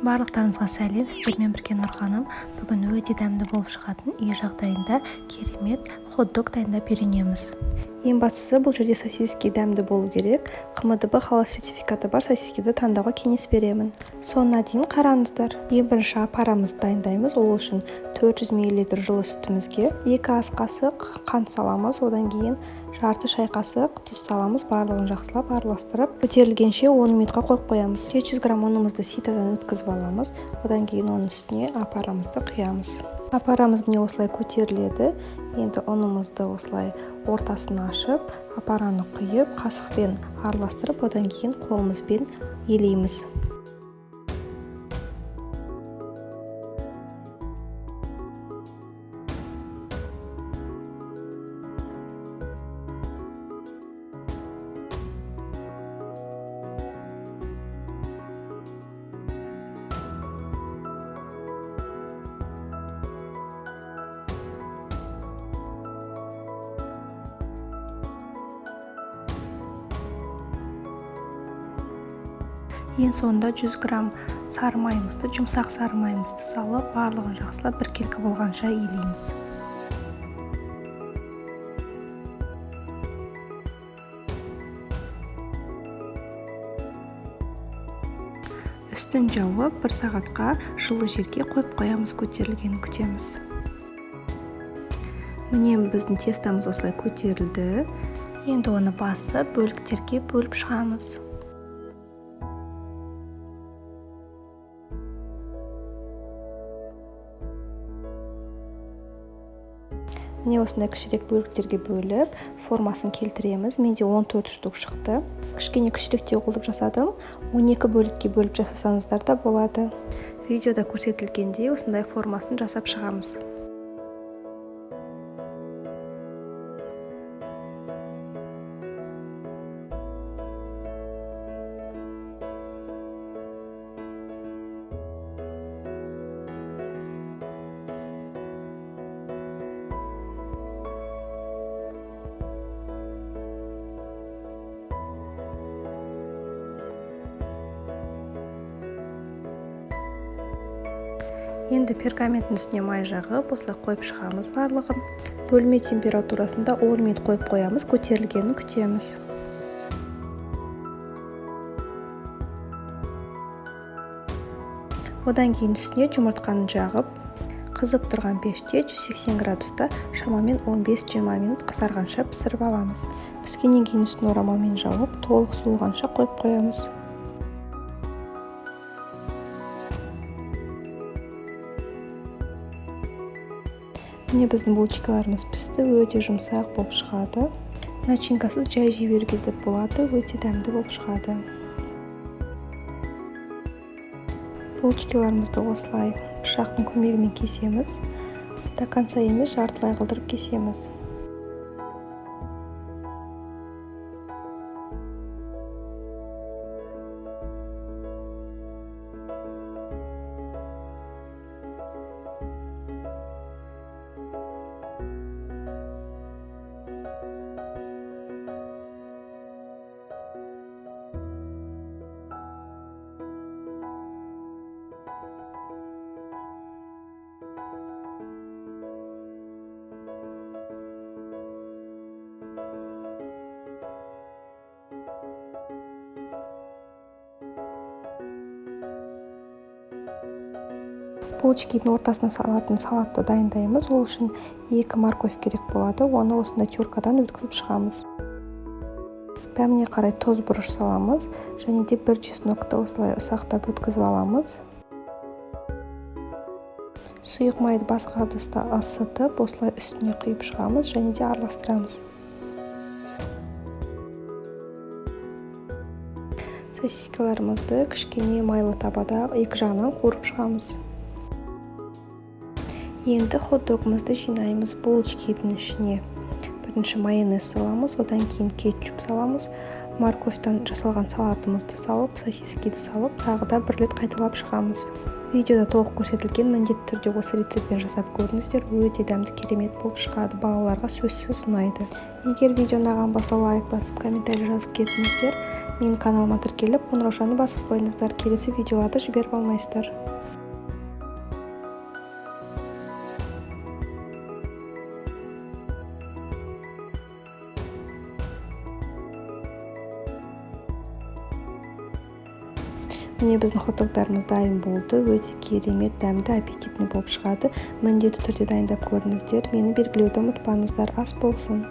Барлықтарыңызға сәлем, сіздермен бірге Нұрханым. Бүгін өте дәмді болып шығатын үй жағдайында керемет хот-дог дайындап үйренеміз. Ең бастысы бұл жерде сосиски дәмді болу керек. ҚМДБ халал сертификаты бар сосискиді таңдауға кеңес беремін. Соңына дейін қараңыздар. Ең бірінші апарамызды дайындаймыз. Ол үшін 400 мл жылы сүтімізге 2 ас қасық қант саламыз. Одан кейін жарты шай қасық тұз саламыз. Барлығын жақсылап араластырып, көтерілгенше 10 минутқа қойып қоямыз. 700 грамм ұнымызды ситодан өткізіп аламыз. Одан кейін оның үстіне апарамызды құямыз. Апарамыз міне осылай көтеріледі. Енді ұнымызды осылай ортасын ашып, апараны құйып, қасықпен араластырып, одан кейін қолымызбен елейміз. Ең соңында 100 грамм сары майымызды, жұмсақ сары майымызды салып, барлығын жақсылап біркелкі болғанша илейміз. Үстін жауып, 1 сағатқа жылы жерге қойып қоямыз, көтерілгенін күтеміз. Міне біздің тестамыз осылай көтерілді. Енді оны басып, бөліктерге бөліп шығамыз. Міне осындай кішірек бөліктерге бөліп, формасын келтіреміз. Менде 14 штук шықты. Кішкене кішіректеу қылып жасадым. 12 бөлікке бөліп жасасаңыздар да болады. Видеода көрсетілгендей осындай формасын жасап шығамыз. Енді пергаменттің үстіне май жағып, осылай қойып шығамыз барлығын. Бөлме температурасында 10 минут қойып қоямыз, көтерілгенін күтеміз. Одан кейін үстіне жұмыртқаны жағып, қызып тұрған пеште 180 градуста шамамен 15-20 минут қызарғанша пісіріп аламыз. Піскеннен кейін үстін орамалмен жауып, толық суығанша қойып қоямыз. Міне біздің булочкаларымыз пісті, өте жұмсақ болып шығады. Начинкасыз жай жей беруге де болады, өте дәмді болып шығады. Булочкаларымызды осылай пышақтың көмегімен кесеміз. До конца емес, жартылай қылдырып кесеміз. Булочкидің ортасына салатын салатты дайындаймыз. Ол үшін 2 морковь керек болады. Оны осындай теркадан өткізіп шығамыз. Дәміне қарай тұз, бұрыш саламыз. Және де 1 чеснокты осылай ұсақтап өткізіп аламыз. Сұйық майды басқа ыдыста ысытып, осылай үстіне құйып шығамыз және де араластырамыз. Сосискаларымызды кішкене майлы табада екі жағынан қуырып шығамыз. Енді хот-догымызды жинаймыз булочкидің ішіне. Бірінші майонез саламыз, одан кейін кетчуп саламыз, морковьтан жасалған салатымызды салып, сосискиді салып, тағы да бір рет қайталап шығамыз. Видеода толық көрсетілген, міндетті түрде осы рецептпен жасап көріңіздер, өте дәмді, керемет болып шығады, балаларға сөзсіз ұнайды. Егер видео ұнаған болса, лайк басып, комментарий жазып кетіңіздер. Менің каналыма тіркеліп, қоңыраушаны басып қойыңыздар. Келесі видеоларды жіберіп алмайсыздар. Міне, біздің хот-догтарымыз дайын болды. Өте керемет дәмді, аппетитный болып шығады. Міндетті түрде дайындап көріңіздер. Мені белгілеуді ұмытпаңыздар. Ас болсын!